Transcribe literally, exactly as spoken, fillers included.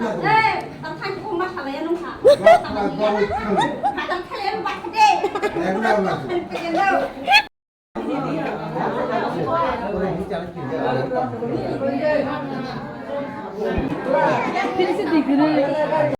Eh, tang thani ko ma khala ya nung kha. Kha tang thani ya nung bakha de.